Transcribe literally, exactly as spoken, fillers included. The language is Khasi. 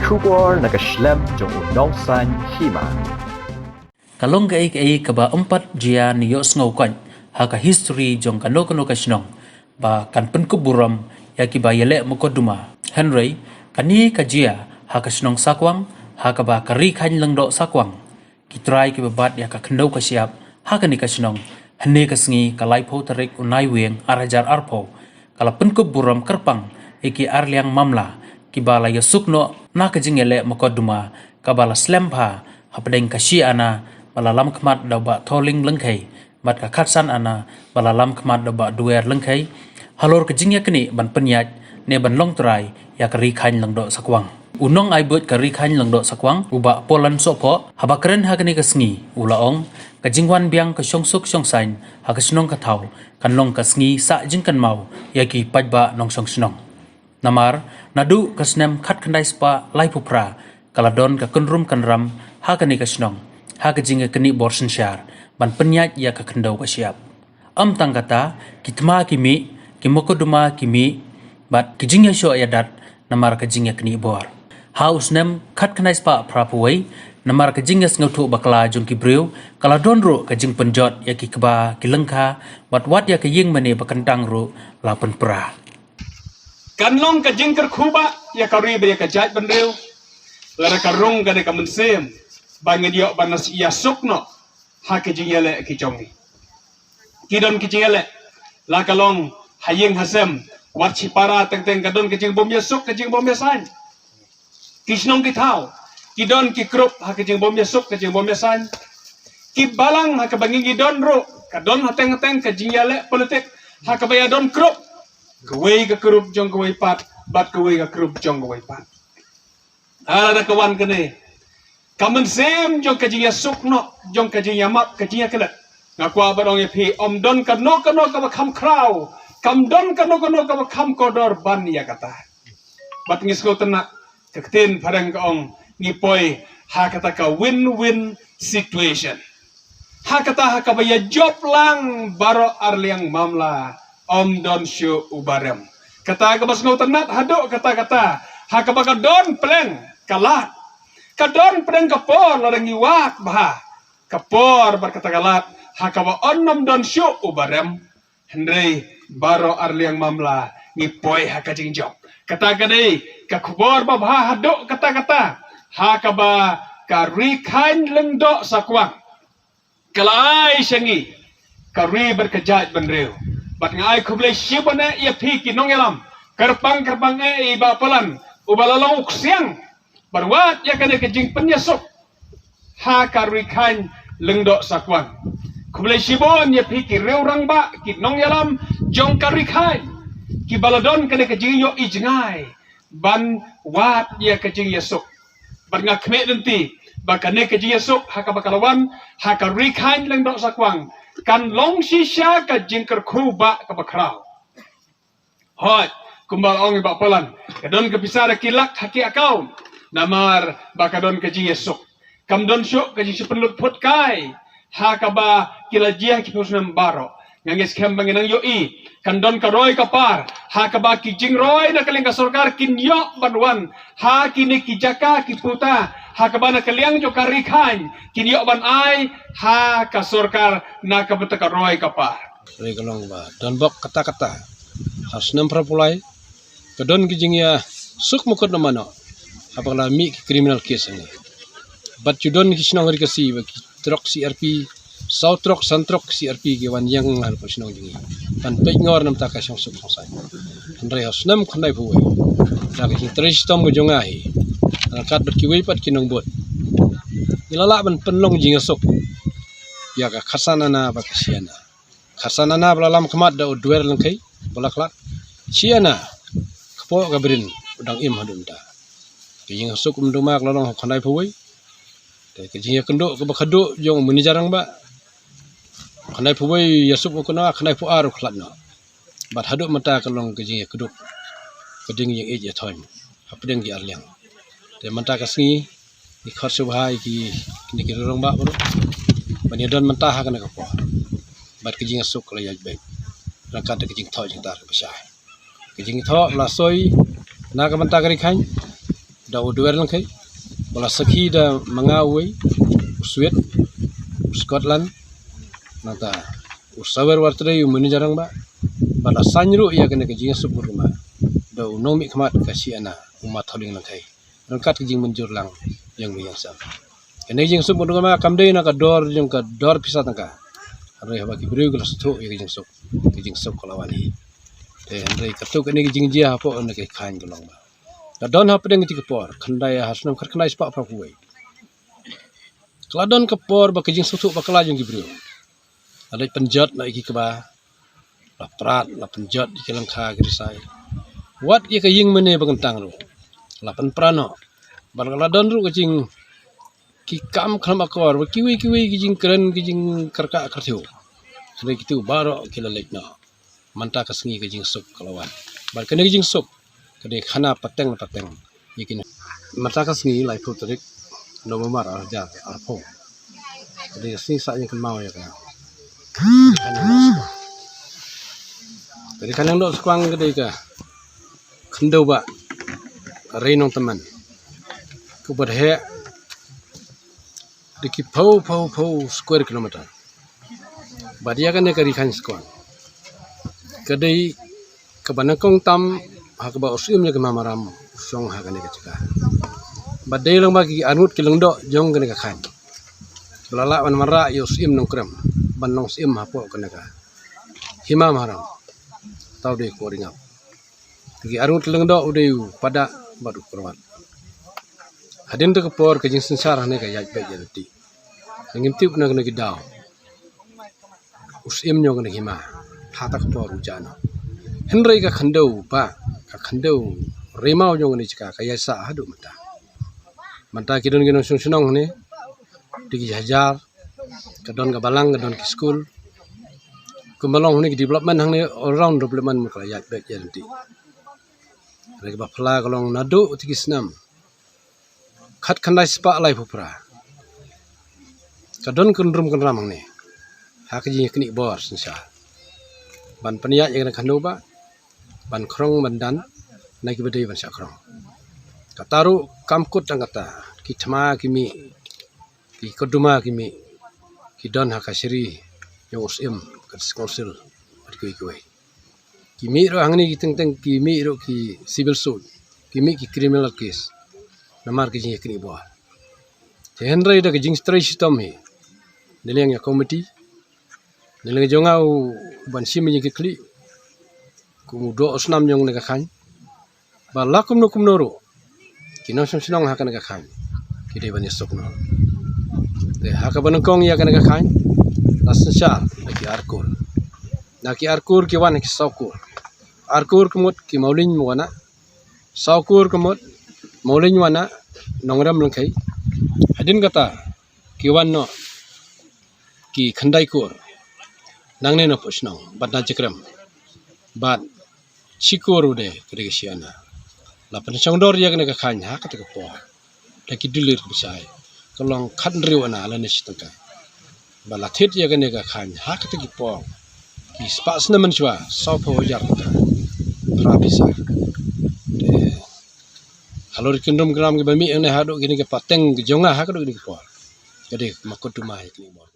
Khubor na ka shlem jong u nongsan hima. Ka long kaei kaei kaba ym pat jia ne ïohsngew koit ha ka history jong kano kano ka shnong ba kan pynkup burom ïa kiba ïaleh mukotduma. Hynrei kane ka jia ha ka shnong Sakwang, ha kaba ka Ri Khain Lyngdoh Sakwang ki trai kiba bat ïa ka khyndew ka shyiap ha kane ka shnong. Hynne ka sngi, ka laiphew tarik u Naiwieng ar hajar arphew, ka la pynkup burom kyrpang ïa ki arliang mamla kiba la ïasuk noh na ka jingïaleh mukotduma kaba la slem bha hapdeng ka shi ana ba la lamkhmat da u Bah Tholing Lyngkhei bad ka khatsan ana ba la lamkhmat da u Bah Duer Lyngkhei, halor ka jingïaknieh ban pynïaid ne ban long trai ïa ka Ri Khain Lyngdoh Sakwang. U nongai buit ka Ri Khain Lyngdoh Sakwang, u Bah Polan Sohphoh, haba kren ha kane ka sngi, u la ong, ka jingwan biang ka shongsuk shongsaiñ ha ka shnong ka thaw kan long ka sngi sah jingkynmaw ïa ki paidbah nongshong shnong. Namar naduh ka snem khatkhyndai spah laiphew phra ka la don ka kynrum kynram ha kane ka shnong ha ka jingïaknieh bor synshar ban pynïaid ïa ka khyndew ka shyiap. Ym tang kata, ki thma ki mih, ki mukotduma ki mih, bad ki jingïashoh ïadat namar ka jingïaknieh bor. Ha u snem khatkhyndai spah phraphew wei, namar ka jingïasngewthuh bakla jong ki briew, ka la don ruh ka jingpynjot ïa ki kba ki lyngkha, bad wat ïa ka ïing mane ba kyntang ruh la pynpra. Kan long ka jingkyrkhu ba ïa ka ri bad ïa ka jaitbynriew, lada ka rung kane ka mynsiem ba ngin ïoh ban ïasuk noh ha ki jingïaleh ki jong ngi. Ki don ki jingïaleh, la ka long ha ïing ha sem, wat shipara teng teng ka don ka jingbym ïasuk ka jingbym ïasaiñ. Ki shnong ki thaw, ki don ki krup ha ka jingbym ïasuk ka jingbym ïasaiñ. Ki balang ha kaba ngi ngi don ruh, ka don hateng hateng ka jingïaleh politik ha kaba ïadon krup, kawei ka krup jong kawei pat bad kawei ka krup jong kawei pat. Lada ka wan kane ka mynsiem jong ka jingïasuk noh, jong ka jingïamap, ka jingïaklet, nga kwah ban ong ïa phi, ym don kano kano kaba kham khraw, kam don kano kano kaba kham kordor ban ïa kata. Bad ngi sngewtynnat, ka ktien phareng ka ong, ngi poi ha kata ka win-win situation. Ha kata ha kaba ïa jop lang baroh arliang mamla, ym don shuh uba rem. Kata kaba sngewtynnat haduh katta katta, ha kaba ka don pdeng ka lad, ka don pdeng ka por lada ngi wad bha ka por bad kata ka lad, ha kaba ym don shuh uba rem. Hynrei baroh arliang mamla ngi poi ha ka jingjop. Kata ka dei ka khubor babha haduh katta katta, ha kaba ka Ri Khain Lyngdoh Sakwang ka la ai sha ngi ka ri bad ka jaitbynriew. Bad nga ai khublei shibun eh ïa phi ki nongïalam, kyrpang kyrpang eh ïa i Bah Palan uba la long u ksiang ban wad ïa kane ka jingpynïasuk ha ka Ri Khain Lyngdoh Sakwang. Khublei shibun ïa phi ki riew rangbah, ki nongïalam jong ka Ri Khain, kiba la don kane ka jingïohi jngai ban wad ïa ka jingïasuk. Bad nga khmih lynti ba kane ka jingïasuk ha kaba ka la wan ha ka Ri Khain Lyngdoh Sakwang kan long shisha ka jingkyrkhu ba kaba khraw. Hooid, kumba ong i Bah Palan, ka don ka pisa da ki lak ha ki account, namar ba ka don ka jingïasuk. Kam don shuh ka jingshu pynlut phut kai ha kaba ki la jia ki phew snem baroh. Nga ngeit skhem ba ngi nang ïohi kan don ka roi ka par ha kaba ki jingroi na ka liang ka sorkar kin ïoh ban wan ha kine ki jaka ki puta, ha kaba na ka liang jong ka Ri Khain kin ïoh ban ai ha ka sorkar na ka bynta ka roi ka par. Ri ka long ba don bok katta katta ha snem phraphew lai ka don ki jingïasuk mukotduma noh haba la mih ki criminal case hangne. Bad ju don ki shnong Ri Khasi ba ki trok C R P, saw trok san trok C R P ki wan ïeng ha ka shnong jong ngi ban peit ngor na bynta ka shongsuk shongsaiñ. Hynrei ha snem khyndaiphew wei, da ka jingtrei shitom ka jong nga hi ryngkat bad kiwei pat ki nongbud, ngi la lah ban pynlong jingïasuk ïa ka khatsan ana bad ka shi ana. Khatsan ana ba la lam khmat da u Duer Lyngkhei ba la khlad. Shi ana, kpoh ka brin u dang im haduh mynta. Ka jingïasuk um duma ka la long ha khyndaiphew wei. Te ka jingïakynduh kaba khadduh jong u manager rangbah, khyndaiphew wei ïasuk u kynnoh, khyndaiphew ar u khlad noh. Bad haduh mynta ka long ka jingïakdup, ka ding jingïeit ïathoiñ hapdeng ki arliang. Te mynta ka sngi ngi khot sngewbha ïa ki, kine ki riew rangbah baroh ban ïadon mynta ha kane ka por. Bad ka jingïasuk ka la ïaid beit ryngkat da ka jingthoh jingtar kaba shai. Ka jingthoh la soi na ka bynta ka Ri Khain, da u Dwer Lyngkhei, ba la sakhi da ma nga uwei, u Swet, u Scotland, nangta u Sawer Wartrei, u manager rangbah, ba la saiñ ruh ïa kane ka jingsuk mut kama da u nongmihkhmat ka Shiana, u Ma Thawliang Lyngkhei, ryngkat ka jingmynjur lang ïa u Ïangsam. Kane ka jingsuk mut kama kam dei na ka dor jong ka dor pisa tyngka. Hynrei haba ki briew ki la sngewthuh ïa ka jingsuk, ka jingsuk ka la wan hi. Te hynrei katto katne ka jingjia hapoh kane ka khañ ka long ba ka don hapdeng kata ka por khyndai, ha snem khatkhyndai spah phra phew wei, ka la don ka por ba ka jingsngewthuh bakla jong ki briew la leit pynjot noh ïa ki kba, la prat, la pynjot ïa ki lyngkha ki risai. Wat ïa ka ïing mane ba kyntang ruh la pynpra noh. Bad ka la don ruh ka jing, ki kam khlem akor ba kiwei kiwei ki jingkren, ki jingkyrkhu kyrthiew. Hynrei kitu baroh ki la leit noh. Mynta ka sngi ka jingsuk ka la wan. Bad kane ka jingsuk ka dei khana pateng pateng ïa kine. Mynta ka sngi laiphew tarik November ar hajar arphew, ka dei ka sngi sah jingkynmaw ïa ka, ka dei ka Lyngdoh Skwang, ka dei ka khyndew bah Ri Nongtymmen, kaba heh da ki phew phew phew square kilometer. Bad ïa kane ka Ri Khaiñ Skwang ka dei kaba nyngkong tam ha kaba u Syiem jong ka Hima Maram u shong ha kane ka jaka. Bad dei lang ba ki arngut ki lyngdoh jong kane ka khañ ba la lah ban wanrah ïa u Syiem Nongkrem ban long syiem hapoh kane ka Hima Maram. Tau dei ko ringap. Ki arngut lyngdoh u dei u Padah bad u Kyrwat. Hadien kata ka por ka jingsynshar hangne ka ïaid beit ïaid ryntih. Ngim tip na kane ki daw u Syiem jong kane ka hima ha kata ka por u jah noh. Hynrei ka khyndew bah, ka khyndew rimaw jong kane ka jaka ka ïaid sah haduh mynta. Mynta ki don ki nongshong shnong hangne da ki hajar, ka don ka balang, ka don ki skul. Kumba long hangne ki development hangne, all round development, ka la ïaid beit ïaid ryntih. Hynrei kaba phylla ka long naduh kata ki snem khatkhyndai spah laiphew phra ka don kynrum kynram hangne ha ka jingïaknieh bor synshar ban pynïaid ïa kane ka khyndew bah, ban khrong ban dan na kiba dei ban shah khrong. Kata ruh kam kut tang kata, ki thma ki mih, ki korduma ki mih, ki don ha ka shari jong u Syiem, ka District Council bad kiwei kiwei. Ki mih ruh hangne ki teng teng, ki mih ruh ki civil suit, ki mih ki criminal case namar ki jingïaknieh bor. Te hynrei da ka jingtrei shitom hi na liang ïa ka komiti, na liang jong nga u ban shim ïa ka jingkitkhlieh kum u doh u snam jong kane ka khañ, ba la kumno kumno ruh ki nongshong shnong ha kane ka khañ ki dei ban ïasuk noh. Te ha kaba nyngkong ïa kane ka khañ la synshar na ki ar kur. Na ki ar kur ki wan ha ki saw kur. Ar kur ka mut ki Mawliñ Wanah, saw kur ka mut Mawliñ Wanah, Nongrem Lyngkhei. Hadien kata ki wan noh ki khyndai kur nangne na pdeng shnong bad na Jakrem, bad shi kur u dei ka dei ka Shiana. La pynshong dor ïa kane ka khañ ha kata ka por da ki dulir bishai ka long khathynriew ana lane shi tyngka. Ba la thied ïa kane ka khañ ha kata ki por ki spah snem mynshuwa sawphew hajar tyngka phra pisa. Te halor ki kynrum kynram kiba mih hangne haduh kine ki pateng ki jong nga ha kaduh kine ki por, ka dei ma korduma ïa kine ki bor.